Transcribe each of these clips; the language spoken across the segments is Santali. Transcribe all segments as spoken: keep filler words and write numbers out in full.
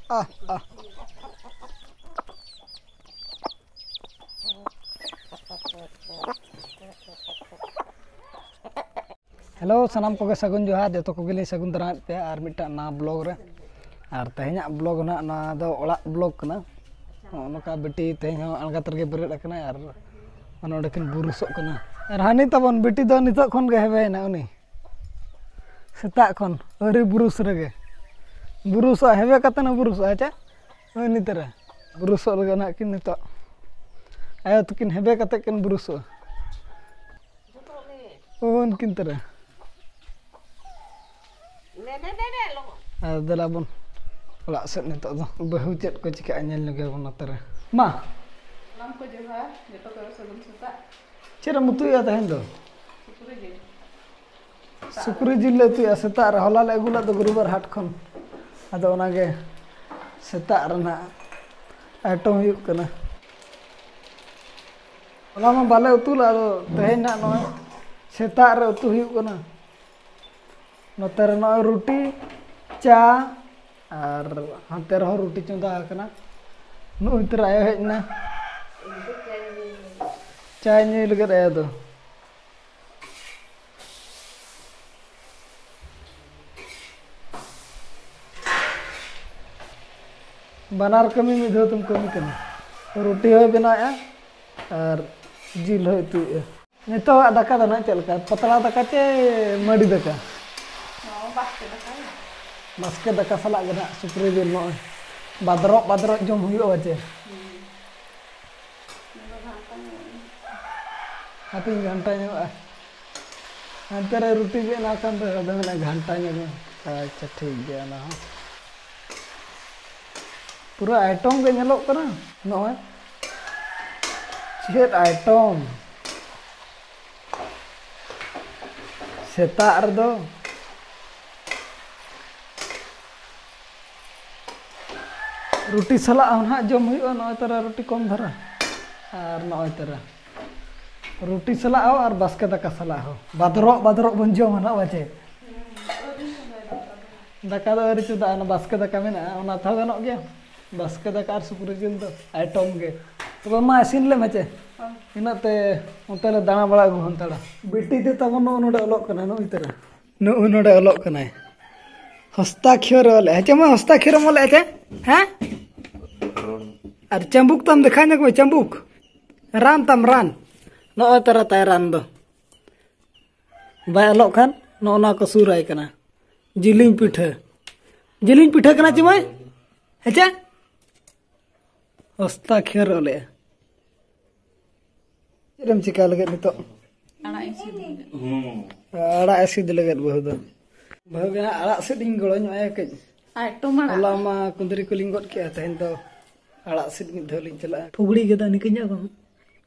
ᱟᱦ, ᱟᱦ᱾ ᱦᱮᱞᱳ, ᱥᱟᱱᱟᱢ ᱠᱚᱜᱮ ᱥᱟᱹᱜᱩᱱ ᱡᱚᱦᱟᱨ, ᱡᱚᱛᱚ ᱠᱚᱜᱮ ᱞᱤᱧ ᱥᱟᱹᱜᱩᱱ ᱫᱟᱨᱟᱢᱮᱫ ᱯᱮᱭᱟ ᱟᱨ ᱢᱤᱫᱴᱟᱝ ᱱᱟᱣᱟ ᱵᱞᱚᱜ ᱨᱮ᱾ ᱟᱨ ᱛᱮᱦᱮᱧᱟᱜ ᱵᱞᱚᱜ ᱱᱟᱦᱟᱜ ᱱᱚᱣᱟ ᱫᱚ ᱚᱲᱟᱜ ᱵᱞᱚᱜ ᱠᱟᱱᱟ᱾ ᱱᱚᱜᱼᱚ ᱱᱚᱝᱠᱟ ᱵᱤᱴᱤ ᱛᱮᱦᱮᱧ ᱦᱚᱸ ᱟᱬᱜᱟᱛ ᱨᱮᱜᱮ ᱵᱮᱨᱮᱫ ᱟᱠᱟᱱᱟᱭ ᱟᱨ ᱱᱚᱰᱮ ᱠᱤᱱ ᱵᱩᱨᱩᱥᱚᱜ ᱠᱟᱱᱟ᱾ ᱟᱨ ᱦᱟᱹᱱᱤ ᱛᱟᱵᱚᱱ ᱵᱤᱴᱤ ᱫᱚ ᱱᱤᱛᱚᱜ ᱠᱷᱚᱱ ᱜᱮ ᱦᱮᱵᱮᱭᱮᱱᱟ ᱩᱱᱤ᱾ ᱥᱮᱛᱟᱜ ᱠᱷᱚᱱ ᱟᱹᱣᱨᱤ ᱵᱩᱨᱩᱥ ᱨᱮᱜᱮ ᱵᱩᱨᱩᱥᱚᱜᱼᱟ, ᱦᱮᱵᱮ ᱠᱟᱛᱮ ᱱᱟ ᱵᱩᱨᱩᱥᱚᱜᱼᱟ᱾ ᱪᱮ ᱩᱱᱤ ᱛᱟᱨᱟ ᱵᱩᱨᱩᱥᱚᱜ ᱞᱟᱹᱜᱤᱫ ᱱᱟᱦᱟᱜ ᱠᱤᱱ ᱱᱤᱛᱚᱜ ᱟᱭᱳ ᱛᱟᱹᱠᱤᱱ ᱦᱮᱵᱮ ᱠᱟᱛᱮ ᱠᱤᱱ ᱵᱩᱨᱩᱥᱚᱜᱼᱟ᱾ ᱩᱱᱠᱤᱱ ᱛᱟᱨᱟ᱾ ᱟᱨ ᱫᱮᱞᱟ ᱵᱚᱱ ᱚᱲᱟᱜ ᱥᱮᱫ ᱱᱤᱛᱚᱜ ᱫᱚ᱾ ᱵᱟᱹᱦᱩ ᱪᱮᱫ ᱠᱚ ᱪᱤᱠᱟᱹᱜᱼᱟ ᱧᱮᱞ ᱧᱚᱜ ᱜᱮᱭᱟᱵᱚᱱ ᱱᱚᱛᱮ ᱨᱮ᱾ ᱢᱟ᱾ ᱥᱟᱱᱟᱢ ᱠᱚ ᱡᱚᱦᱟᱨ, ᱡᱚᱛᱚ ᱠᱚ ᱥᱟᱹᱜᱩᱱ ᱥᱮᱛᱟᱜ᱾ ᱪᱮᱫ ᱮᱢ ᱩᱛᱩᱭᱮᱫᱼᱟ ᱛᱮᱦᱮᱧ ᱫᱚ? ᱥᱩᱠᱨᱤ ᱡᱤᱞ᱾ ᱥᱩᱠᱨᱤ ᱡᱤᱞ ᱞᱮ ᱩᱛᱩᱭᱟ ᱥᱮᱛᱟᱜ ᱨᱮ, ᱦᱚᱞᱟ ᱞᱮ ᱟᱹᱜᱩ ᱞᱮᱫ ᱫᱚ ᱜᱩᱨᱩᱵᱟᱨ ᱦᱟᱴ ᱠᱷᱚᱱ, ᱟᱫᱚ ᱚᱱᱟᱜᱮ ᱥᱮᱛᱟᱜ ᱨᱮ ᱱᱟᱜ ᱟᱭᱴᱚᱢ ᱦᱩᱭᱩᱜ ᱠᱟᱱᱟ᱾ ᱦᱚᱞᱟ ᱢᱟ ᱵᱟᱞᱮ ᱩᱛᱩ ᱞᱮᱫ, ᱟᱫᱚ ᱛᱮᱦᱮᱧ ᱱᱟᱜ ᱱᱚᱜᱼᱚᱭ ᱥᱮᱛᱟᱜ ᱨᱮ ᱩᱛᱩ ᱦᱩᱭᱩᱜ ᱠᱟᱱᱟ᱾ ᱱᱚᱛᱮ ᱨᱮ ᱱᱚᱜᱼᱚᱭ ᱨᱩᱴᱤ, ᱪᱟ, ᱟᱨ ᱦᱟᱱᱛᱮ ᱨᱮᱦᱚᱸ ᱨᱩᱴᱤ ᱪᱚᱸᱫᱟ ᱟᱠᱟᱱᱟ᱾ ᱱᱩᱜᱼᱩᱭ ᱛᱚᱨᱟ ᱟᱭᱳ ᱦᱮᱡ ᱮᱱᱟ᱾ ᱪᱟᱭ ᱧᱩᱭ ᱞᱟᱹᱜᱤᱫ ᱟᱭᱳ ᱫᱚ᱾ ᱵᱟᱱᱟᱨ ᱠᱟᱹᱢᱤ ᱢᱤᱫ ᱫᱷᱟᱣ ᱛᱮᱢ ᱠᱟᱹᱢᱤ ᱠᱟᱱᱟ᱾ ᱨᱩᱴᱤ ᱦᱚᱸᱭ ᱵᱮᱱᱟᱣᱮᱫᱼᱟ ᱟᱨ ᱡᱤᱞ ᱦᱚᱸᱭ ᱩᱛᱩᱭᱮᱫᱼᱟ᱾ ᱱᱤᱛᱚᱜᱟᱜ ᱫᱟᱠᱟ ᱫᱚ ᱱᱟᱦᱟᱜ ᱪᱮᱫ ᱞᱮᱠᱟ? ᱯᱟᱛᱲᱟ ᱫᱟᱠᱟ ᱪᱮ ᱢᱟᱹᱰᱤ ᱫᱟᱠᱟ? ᱱᱚᱣᱟ ᱵᱟᱥᱠᱮ ᱫᱟᱠᱟ᱾ ᱵᱟᱥᱠᱮ ᱫᱟᱠᱟ ᱥᱟᱞᱟᱜ ᱜᱮ ᱱᱟᱦᱟᱜ ᱥᱩᱠᱨᱤ ᱡᱤᱞ ᱱᱚᱜᱼᱚᱭ ᱵᱟᱫᱨᱚᱜ ᱵᱟᱫᱨᱚᱜ ᱡᱚᱢ ᱦᱩᱭᱩᱜᱼᱟ ᱪᱮ? ᱦᱩᱸ᱾ ᱱᱚᱣᱟ ᱫᱚ ᱜᱷᱟᱱᱴᱟ ᱧᱚᱜ᱾ ᱦᱟᱯᱮᱧ ᱜᱷᱟᱱᱴᱟ ᱧᱚᱜᱼᱟ᱾ ᱦᱟᱱᱛᱮ ᱨᱮ ᱨᱩᱴᱤ ᱵᱮᱱᱟᱣ ᱠᱷᱟᱱ ᱫᱚ ᱟᱫᱚ ᱢᱮᱱᱟ ᱜᱷᱟᱱᱴᱟ ᱧᱚᱜ ᱢᱮ᱾ ᱟᱪᱪᱷᱟ, ᱴᱷᱤᱠ ᱜᱮᱭᱟ ᱚᱱᱟ ᱦᱚᱸ᱾ ᱯᱩᱨᱟᱹ ᱟᱭᱴᱚᱢ ᱜᱮ ᱧᱮᱞᱚᱜ ᱠᱟᱱᱟ ᱱᱚᱜᱼᱚᱭ᱾ ᱪᱮᱫ ᱟᱭᱴᱚᱢ ᱥᱮᱛᱟᱜ ᱨᱮᱫᱚ! ᱨᱩᱴᱤ ᱥᱟᱞᱟᱜ ᱦᱚᱸ ᱱᱟᱦᱟᱜ ᱡᱚᱢ ᱦᱩᱭᱩᱜᱼᱟ᱾ ᱱᱚᱜᱼᱚᱭ ᱛᱟᱨᱟ ᱨᱩᱴᱤ ᱠᱚᱢ ᱫᱷᱟᱨᱟ ᱟᱨ ᱱᱚᱜᱼᱚᱭ ᱛᱟᱨᱟ ᱨᱩᱴᱤ ᱥᱟᱞᱟᱜ ᱦᱚᱸ ᱟᱨ ᱵᱟᱥᱠᱮ ᱫᱟᱠᱟ ᱥᱟᱞᱟᱜ ᱦᱚᱸ ᱵᱟᱫᱨᱚᱜ ᱵᱟᱫᱨᱚᱜ ᱵᱚᱱ ᱡᱚᱢᱟ ᱱᱟᱦᱟᱜ, ᱵᱟᱪᱮ? ᱫᱟᱠᱟ ᱫᱚ ᱟᱹᱣᱨᱤ ᱪᱚᱸᱫᱟᱜᱼᱟ, ᱚᱱᱟ ᱵᱟᱥᱠᱮ ᱫᱟᱠᱟ ᱢᱮᱱᱟᱜᱼᱟ, ᱚᱱᱟ ᱛᱮᱦᱚᱸ ᱜᱟᱱᱚᱜ ᱜᱮᱭᱟ᱾ ᱵᱟᱥᱠᱮ ᱫᱟᱠᱟ ᱟᱨ ᱥᱩᱠᱨᱤ ᱡᱤᱞ ᱫᱚ ᱟᱭᱴᱚᱢ ᱜᱮ᱾ ᱛᱚᱵᱮ ᱢᱟ, ᱤᱥᱤᱱ ᱞᱮᱢ ᱦᱮᱸᱪᱮ᱾ ᱤᱱᱟᱹᱜ ᱛᱮ ᱚᱱᱛᱮ ᱞᱮ ᱫᱟᱬᱟ ᱵᱟᱲᱟ ᱟᱹᱜᱩ ᱦᱟᱱᱛᱟᱲᱟ᱾ ᱵᱤᱴᱤ ᱫᱚ ᱛᱟᱵᱚᱱ ᱱᱚᱜᱼᱚ ᱱᱚᱰᱮ ᱚᱞᱚᱜ ᱠᱟᱱᱟᱭ, ᱱᱚᱜᱼᱚᱭ ᱛᱟᱨᱟ᱾ ᱱᱚᱜᱼᱚᱭ ᱱᱚᱰᱮ ᱚᱞᱚᱜ ᱠᱟᱱᱟᱭ᱾ ᱦᱚᱥᱛᱟᱠᱷᱭᱚᱨ ᱚᱞᱮᱜᱼᱟ ᱦᱮᱸᱪᱮ ᱢᱟ, ᱦᱚᱥᱛᱟᱠᱷᱭᱚᱨᱮᱢ ᱚᱞᱮᱜᱼᱟ ᱪᱮ? ᱦᱮᱸ? ᱟᱨ ᱪᱟᱢᱵᱩᱠ ᱛᱟᱢ ᱫᱮᱠᱷᱟᱣ ᱧᱚᱜ ᱢᱮ, ᱪᱟᱢᱵᱩᱠ᱾ ᱨᱟᱱ ᱛᱟᱢ, ᱨᱟᱱ᱾ ᱱᱚᱜᱼᱚᱭ ᱛᱟᱨᱟ ᱛᱟᱭ ᱨᱟᱱ ᱫᱚ᱾ ᱵᱟᱭ ᱚᱞᱚᱜ ᱠᱷᱟᱱ ᱱᱚᱜᱼᱚ ᱱᱚᱣᱟ ᱠᱚ ᱥᱩᱨ ᱟᱭ ᱠᱟᱱᱟ᱾ ᱡᱤᱞᱤᱧ ᱯᱤᱴᱷᱟᱹ᱾ ᱡᱤᱞᱤᱧ ᱯᱤᱴᱷᱟᱹ ᱠᱟᱱᱟ ᱪᱮ ᱢᱟᱹᱭ? ᱦᱮᱸᱪᱮ? ᱦᱚᱥᱛᱟᱠᱷᱭᱚᱨ ᱚᱞᱮᱜᱼᱟ᱾ ᱪᱮᱫ ᱮᱢ ᱪᱤᱠᱟ ᱞᱟᱹᱜᱤᱫ ᱱᱤᱛᱚᱜ? ᱟᱲᱟᱜ ᱤᱥᱤᱱ ᱞᱟᱹᱜᱤᱫ᱾ ᱟᱲᱟᱜ ᱤᱥᱤᱱ ᱞᱟᱹᱜᱤᱫ ᱵᱟᱹᱦᱩ ᱫᱚ᱾ ᱵᱟᱹᱦᱩ ᱜᱮ ᱦᱟᱸᱜ ᱟᱲᱟᱜ ᱥᱤᱫ ᱤᱧ ᱜᱚᱲᱚ ᱧᱚᱜ ᱟᱭᱟ ᱠᱟᱹᱡ᱾ ᱟᱭ ᱴᱚᱢᱟᱲᱟ᱾ ᱦᱚᱞᱟ ᱢᱟ ᱠᱩᱸᱫᱽᱨᱤ ᱠᱚᱞᱤᱧ ᱜᱚᱫ ᱠᱮᱜᱼᱟ, ᱛᱮᱦᱮᱧ ᱫᱚ ᱟᱲᱟᱜ ᱥᱤᱫ ᱢᱤᱫ ᱫᱷᱟᱣ ᱞᱤᱧ ᱪᱟᱞᱟᱜᱼᱟ᱾ ᱯᱷᱩᱜᱲᱤ ᱜᱮᱫᱟ ᱱᱤᱠᱟᱹᱧ ᱧᱚᱜ ᱵᱟᱝ?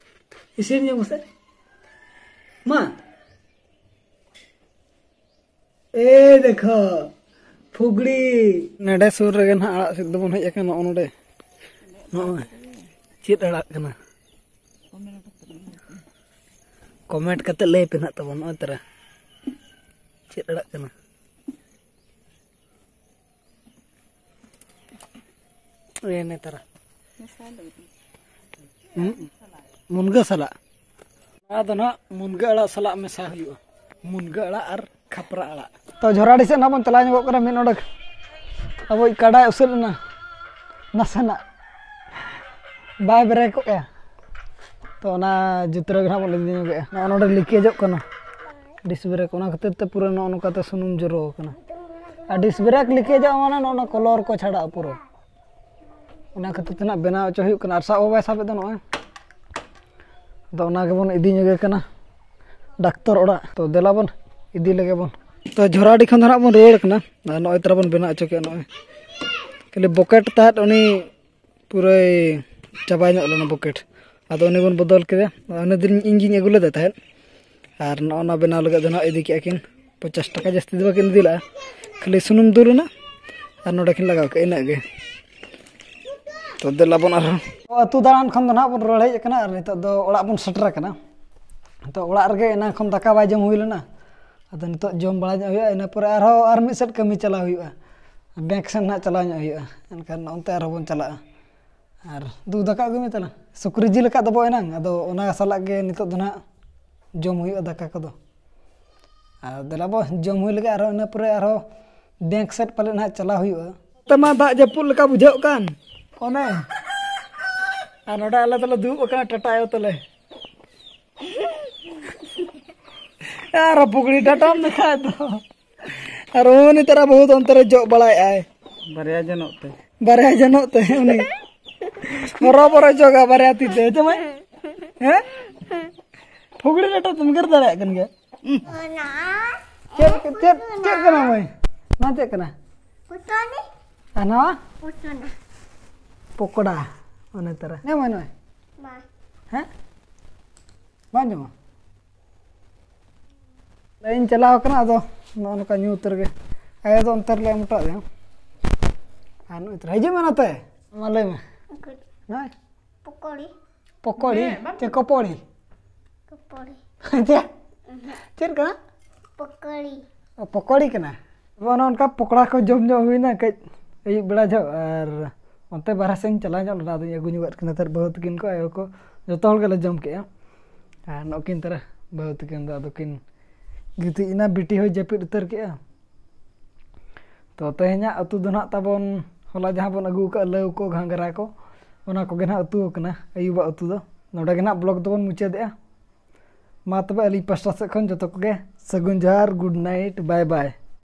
ᱤᱥᱤᱱ ᱧᱚᱜ ᱢᱮᱥᱮ᱾ ᱢᱟ᱾ ᱮ ᱫᱮᱠᱷᱚ, ᱯᱷᱩᱜᱲᱤ᱾ ᱱᱚᱰᱮ ᱥᱩᱨ ᱨᱮᱜᱮ ᱱᱟᱦᱟᱜ ᱟᱲᱟᱜ ᱥᱤᱫ ᱫᱚᱵᱚᱱ ᱦᱮᱡ ᱟᱠᱟᱱᱟ᱾ ᱱᱚᱜᱼᱚ ᱱᱚᱰᱮ, ᱱᱚᱜᱼᱚᱭ ᱪᱮᱫ ᱟᱲᱟᱜ ᱠᱟᱱᱟ? ᱠᱚᱢᱮᱱᱴ ᱠᱟᱛᱮ ᱞᱟᱹᱭ ᱯᱮ ᱱᱟᱦᱟᱜ ᱛᱟᱵᱚᱱ᱾ ᱱᱚᱜᱼᱚᱭ ᱛᱟᱨᱟ ᱪᱮᱫ ᱟᱲᱟᱜ ᱠᱟᱱᱟ? ᱮ ᱱᱮᱛᱟᱨᱟ᱾ ᱢᱮᱥᱟ ᱞᱟᱹᱜᱤᱫ᱾ ᱦᱩᱸ? ᱢᱩᱱᱜᱟᱹ ᱥᱟᱞᱟᱜ᱾ ᱱᱚᱣᱟ ᱫᱚ ᱱᱟᱦᱟᱜ ᱢᱩᱱᱜᱟᱹ ᱟᱲᱟᱜ ᱥᱟᱞᱟᱜ ᱢᱮᱥᱟ ᱦᱩᱭᱩᱜᱼᱟ᱾ ᱢᱩᱱᱜᱟᱹ ᱟᱲᱟᱜ ᱟᱨ ᱠᱷᱟᱯᱨᱟ ᱟᱲᱟᱜ᱾ ᱛᱚ, ᱡᱷᱚᱨᱟᱰᱤ ᱥᱮᱫ ᱱᱟᱦᱟᱜ ᱵᱚᱱ ᱪᱟᱞᱟᱣ ᱧᱚᱜᱚᱜ ᱠᱟᱱᱟ᱾ ᱢᱤᱫ ᱱᱚᱰᱮᱠ ᱟᱵᱚᱭᱤᱡ ᱠᱟᱰᱟᱭ ᱩᱥᱟᱹᱫ ᱮᱱᱟ ᱱᱟᱥᱮᱱᱟᱜ, ᱵᱟᱭ ᱵᱨᱮᱠᱚᱜᱼᱟ᱾ ᱛᱚ, ᱚᱱᱟ ᱡᱩᱛᱨᱟᱹ ᱜᱮ ᱱᱟᱦᱟᱜ ᱵᱚᱱ ᱤᱫᱤ ᱧᱚᱜᱮᱜᱼᱟ᱾ ᱱᱚᱜᱼᱚ ᱱᱚᱰᱮ ᱞᱤᱠᱮᱡᱚᱜ ᱠᱟᱱᱟ ᱰᱤᱥ ᱵᱨᱮᱠ, ᱚᱱᱟ ᱠᱷᱟᱹᱛᱤᱨ ᱛᱮ ᱯᱩᱨᱟᱹ ᱱᱚᱜᱼᱚ ᱱᱚᱝᱠᱟᱛᱮ ᱥᱩᱱᱩᱢ ᱡᱚᱨᱚ ᱟᱠᱟᱱᱟ᱾ ᱟᱨ ᱰᱤᱥ ᱵᱨᱮᱠ ᱞᱤᱠᱮᱡᱚᱜᱼᱟ ᱢᱟᱱᱮ ᱱᱚᱜᱼᱚ ᱱᱚᱣᱟ ᱠᱚᱞᱚᱨ ᱠᱚ ᱪᱷᱟᱲᱟᱜᱼᱟ ᱯᱩᱨᱟᱹ᱾ ᱚᱱᱟ ᱠᱷᱟᱹᱛᱤᱨ ᱛᱮ ᱱᱟᱜ ᱵᱮᱱᱟᱣ ᱦᱚᱪᱚ ᱦᱩᱭᱩᱜ ᱠᱟᱱᱟ᱾ ᱟᱨ ᱥᱟᱵ ᱦᱚᱸ ᱵᱟᱭ ᱥᱟᱵᱮᱫ ᱫᱚ ᱱᱚᱜᱼᱚᱭ᱾ ᱟᱫᱚ ᱚᱱᱟ ᱜᱮᱵᱚᱱ ᱤᱫᱤ ᱧᱚᱜᱮ ᱠᱟᱱᱟ ᱰᱟᱠᱛᱚᱨ ᱚᱲᱟᱜ᱾ ᱛᱚ ᱫᱮᱞᱟ ᱵᱚᱱ ᱤᱫᱤ ᱞᱮᱜᱮ ᱵᱚᱱ᱾ ᱛᱚ ᱡᱷᱚᱨᱟᱰᱤ ᱠᱷᱚᱱ ᱫᱚ ᱱᱟᱜ ᱵᱚᱱ ᱨᱩᱣᱟᱹᱲ ᱠᱟᱱᱟ᱾ ᱟᱨ ᱱᱚᱜᱼᱚᱭ ᱛᱟᱨᱟ ᱵᱚᱱ ᱵᱮᱱᱟᱣ ᱦᱚᱪᱚ ᱠᱮᱜᱼᱟ᱾ ᱱᱚᱜᱼᱚᱭ ᱠᱷᱟᱹᱞᱤ ᱵᱚᱠᱮᱴ ᱛᱟᱦᱮᱸᱫ, ᱩᱱᱤ ᱯᱩᱨᱟᱹᱭ ᱪᱟᱵᱟ ᱧᱚᱜ ᱞᱮᱱᱟ ᱵᱚᱠᱮᱴ᱾ ᱟᱫᱚ ᱩᱱᱤ ᱵᱚᱱ ᱵᱚᱫᱚᱞ ᱠᱮᱫᱟ᱾ ᱩᱱᱤ ᱫᱤᱱ ᱤᱧ ᱜᱤᱧ ᱟᱹᱜᱩ ᱞᱮᱫᱮ ᱛᱟᱦᱮᱸᱫ᱾ ᱟᱨ ᱱᱚᱜᱼᱚ ᱱᱟ ᱵᱮᱱᱟᱣ ᱞᱟᱹᱜᱤᱫ ᱫᱚ ᱱᱟᱜ ᱤᱫᱤ ᱠᱮᱜᱼᱟ ᱠᱤᱱ᱾ ᱯᱚᱧᱪᱟᱥ ᱴᱟᱠᱟ ᱡᱟᱹᱥᱛᱤ ᱫᱚ ᱵᱟᱹᱠᱤᱱ ᱤᱫᱤ ᱞᱮᱜᱼᱟ, ᱠᱷᱟᱹᱞᱤ ᱥᱩᱱᱩᱢ ᱫᱩᱞ ᱮᱱᱟ ᱟᱨ ᱱᱚᱰᱮ ᱠᱤᱱ ᱞᱟᱜᱟᱣ ᱠᱮᱜᱼᱟ, ᱤᱱᱟᱹᱜ ᱜᱮ᱾ ᱛᱚ ᱫᱮᱞᱟ ᱵᱚᱱ ᱟᱨᱦᱚᱸ᱾ ᱟᱹᱛᱩ ᱫᱟᱬᱟᱱ ᱠᱷᱚᱱ ᱫᱚ ᱱᱟᱦᱟᱜ ᱵᱚᱱ ᱨᱩᱣᱟᱹᱲ ᱦᱮᱡ ᱟᱠᱟᱱᱟ ᱟᱨ ᱱᱤᱛᱚᱜ ᱫᱚ ᱚᱲᱟᱜ ᱵᱚᱱ ᱥᱮᱴᱮᱨ ᱟᱠᱟᱱᱟ᱾ ᱛᱚ ᱚᱲᱟᱜ ᱨᱮᱜᱮ ᱮᱱᱟᱝ ᱠᱷᱚᱱ ᱫᱟᱠᱟ ᱵᱟᱭ ᱡᱚᱢ ᱦᱩᱭ ᱞᱮᱱᱟ, ᱟᱫᱚ ᱱᱤᱛᱚᱜ ᱡᱚᱢ ᱵᱟᱲᱟ ᱧᱚᱜ ᱦᱩᱭᱩᱜᱼᱟ, ᱤᱱᱟᱹ ᱯᱚᱨᱮ ᱟᱨᱦᱚᱸ ᱟᱨ ᱢᱤᱫ ᱥᱮᱫ ᱠᱟᱹᱢᱤ ᱪᱟᱞᱟᱣ ᱦᱩᱭᱩᱜᱼᱟ, ᱵᱮᱝᱠ ᱥᱮᱱ ᱱᱟᱦᱟᱜ ᱪᱟᱞᱟᱣ ᱧᱚᱜ ᱦᱩᱭᱩᱜᱼᱟ᱾ ᱮᱱᱠᱷᱟᱱ ᱚᱱᱛᱮ ᱟᱨᱦᱚᱸ ᱵᱚᱱ ᱪᱟᱞᱟᱜᱼᱟ᱾ ᱟᱨ ᱫᱩ ᱫᱟᱠᱟ ᱟᱹᱜᱩᱭ ᱢᱮ ᱛᱟᱞᱟᱝ, ᱥᱩᱠᱨᱤ ᱡᱤᱞ ᱟᱠᱟᱫ ᱫᱚᱵᱚ ᱮᱱᱟᱝ, ᱟᱫᱚ ᱚᱱᱟ ᱥᱟᱞᱟᱜ ᱜᱮ ᱱᱤᱛᱚᱜ ᱫᱚ ᱱᱟᱦᱟᱜ ᱡᱚᱢ ᱦᱩᱭᱩᱜᱼᱟ ᱫᱟᱠᱟ ᱠᱚᱫᱚ᱾ ᱟᱨ ᱫᱮᱞᱟ ᱵᱚ ᱡᱚᱢ ᱦᱩᱭ ᱞᱮᱜᱮ, ᱟᱨᱦᱚᱸ ᱤᱱᱟᱹ ᱯᱚᱨᱮ ᱟᱨᱦᱚᱸ ᱵᱮᱝᱠ ᱥᱮᱫ ᱯᱟᱞᱮ ᱱᱟᱦᱟᱜ ᱪᱟᱞᱟᱣ ᱦᱩᱭᱩᱜᱼᱟ᱾ ᱛᱮᱢᱟ ᱫᱟᱜ ᱡᱟᱹᱯᱩᱫ ᱞᱮᱠᱟ ᱵᱩᱡᱷᱟᱹᱜ ᱠᱟᱱ ᱚᱱᱮ᱾ ᱟᱨ ᱱᱚᱰᱮ ᱟᱞᱮ ᱫᱚᱞᱮ ᱫᱩᱲᱩᱵ ᱟᱠᱟᱱᱟ ᱴᱟᱴᱟ ᱟᱭᱳ ᱛᱟᱞᱮ᱾ ᱟᱨ ᱯᱩᱠᱲᱤ ᱴᱟᱴᱟᱢ ᱫᱮᱠᱷᱟᱣ ᱫᱚ᱾ ᱟᱨ ᱩᱱᱤ ᱛᱟᱨᱟ ᱵᱟᱹᱦᱩ ᱫᱚ ᱚᱱᱛᱮ ᱨᱮ ᱡᱚᱜ ᱵᱟᱲᱟᱭᱮᱫ ᱟᱭ᱾ ᱵᱟᱨᱭᱟ ᱡᱚᱱᱚᱜ ᱛᱮ᱾ ᱵᱟᱨᱭᱟ ᱡᱚᱱᱚᱜ ᱛᱮ ᱩᱱᱤ᱾ ᱦᱚᱨᱚ ᱵᱚᱨᱚ ᱡᱚᱜᱟ ᱵᱟᱨᱭᱟ ᱛᱤ ᱛᱮ, ᱦᱮᱸ ᱪᱮ ᱢᱟᱹᱭ? ᱦᱮᱸ? ᱯᱷᱩᱜᱲᱤ ᱞᱮᱴᱚ ᱛᱮᱢ ᱜᱮᱨ ᱫᱟᱲᱮᱭᱟᱜ ᱠᱟᱱ ᱜᱮᱭᱟ᱾ ᱚᱱᱟ ᱪᱮᱫ, ᱪᱮᱫ, ᱪᱮᱫ ᱠᱟᱱᱟ ᱢᱟᱹᱭ? ᱱᱚᱣᱟ ᱪᱮᱫ ᱠᱟᱱᱟ? ᱯᱩᱴᱟᱹᱱᱤ᱾ ᱟᱨ ᱱᱚᱣᱟ? ᱯᱩᱴᱟᱹᱱᱟ᱾ ᱯᱚᱠᱚᱲᱟ᱾ ᱚᱱᱮ ᱛᱟᱨᱟ᱾ ᱧᱟᱢᱟ ᱱᱚᱜᱼᱚᱭ᱾ ᱵᱟ᱾ ᱦᱮᱸ? ᱵᱟᱝ ᱡᱚᱢᱟ? ᱤᱧ ᱪᱟᱞᱟᱣ ᱠᱟᱱᱟ, ᱟᱫᱚ ᱱᱚᱜᱼᱚ ᱱᱚᱝᱠᱟ ᱧᱩ ᱩᱛᱟᱹᱨ ᱜᱮ᱾ ᱟᱭᱳ ᱫᱚ ᱚᱱᱛᱮ ᱨᱮᱞᱮ ᱮᱢ ᱦᱚᱴᱚ ᱟᱫᱮᱭᱟ᱾ ᱟᱨ ᱱᱩᱭ ᱛᱚᱨᱟ ᱦᱤᱡᱩᱜ ᱢᱮ ᱱᱚᱛᱮ᱾ ᱢᱟ ᱞᱟᱹᱭ ᱢᱮ᱾ ᱚᱠᱚᱭ? ᱱᱚᱜᱼᱚᱭ᱾ ᱯᱚᱠᱚᱲᱤ᱾ ᱯᱚᱠᱚᱲᱤ? ᱦᱮᱸ, ᱵᱟᱢ ᱪᱮ ᱠᱚᱯᱚᱲᱤ? ᱠᱚᱯᱚᱲᱤ᱾ ᱪᱮᱫ? ᱪᱮᱫ ᱠᱟᱱᱟ? ᱯᱚᱠᱚᱲᱤ᱾ ᱚ, ᱯᱚᱠᱚᱲᱤ ᱠᱟᱱᱟ᱾ ᱛᱚᱵᱮ ᱚᱱᱮ ᱚᱱᱠᱟ ᱯᱚᱠᱚᱲᱟ ᱠᱚ ᱡᱚᱢ ᱧᱚᱜ ᱦᱩᱭᱱᱟ ᱠᱟᱹᱡ ᱟᱹᱭᱩᱵ ᱵᱮᱲᱟ ᱡᱚᱦᱚᱜ, ᱟᱨ ᱚᱱᱛᱮ ᱵᱟᱨᱦᱮ ᱥᱮᱫ ᱤᱧ ᱪᱟᱞᱟᱣ ᱧᱚᱜ ᱞᱮᱱᱟ, ᱟᱫᱚᱧ ᱟᱹᱜᱩ ᱧᱚᱜᱟᱫ ᱠᱤᱱᱟ ᱛᱟᱦᱮᱸᱫ ᱵᱟᱹᱦᱩ ᱛᱟᱹᱠᱤᱱ ᱠᱚ, ᱟᱭᱳ ᱠᱚ, ᱡᱚᱛᱚ ᱦᱚᱲ ᱜᱮᱞᱮ ᱡᱚᱢ ᱠᱮᱜᱼᱟ᱾ ᱟᱨ ᱱᱚᱜᱼᱚ ᱠᱤᱱ ᱛᱟᱨᱟ ᱵᱟᱹᱦᱩ ᱛᱟᱹᱠᱤᱱ ᱫᱚ ᱟᱫᱚ ᱠᱤᱱ ᱜᱤᱛᱤᱡ ᱮᱱᱟ, ᱵᱤᱴᱤ ᱦᱚᱸᱭ ᱡᱟᱹᱯᱤᱫ ᱩᱛᱟᱹᱨ ᱠᱮᱜᱼᱟ᱾ ᱛᱚ ᱛᱮᱦᱮᱧᱟᱜ ᱩᱛᱩ ᱫᱚ ᱱᱟᱦᱟᱜ ᱛᱟᱵᱚᱱ, ᱦᱚᱞᱟ ᱡᱟᱦᱟᱸ ᱵᱚᱱ ᱟᱹᱜᱩ ᱟᱠᱟᱫ ᱞᱟᱹᱣ ᱠᱚ, ᱜᱷᱟᱸᱜᱽᱨᱟ ᱠᱚ, ᱚᱱᱟ ᱠᱚᱜᱮ ᱱᱟᱦᱟᱜ ᱩᱛᱩ ᱟᱠᱟᱱᱟ ᱟᱹᱭᱩᱵᱟᱜ ᱩᱛᱩ ᱫᱚ᱾ ᱱᱚᱰᱮ ᱜᱮ ᱱᱟᱦᱟᱜ ᱵᱞᱚᱜ ᱫᱚᱵᱚᱱ ᱢᱩᱪᱟᱹᱫᱮᱜᱼᱟ᱾ ᱢᱟ ᱛᱚᱵᱮ ᱟᱹᱞᱤᱧ ᱯᱟᱥᱴᱟ ᱥᱮᱫ ᱠᱷᱚᱱ ᱡᱚᱛᱚ ᱠᱚᱜᱮ ᱥᱟᱹᱜᱩᱱ ᱡᱚᱦᱟᱨ, good night, bye bye᱾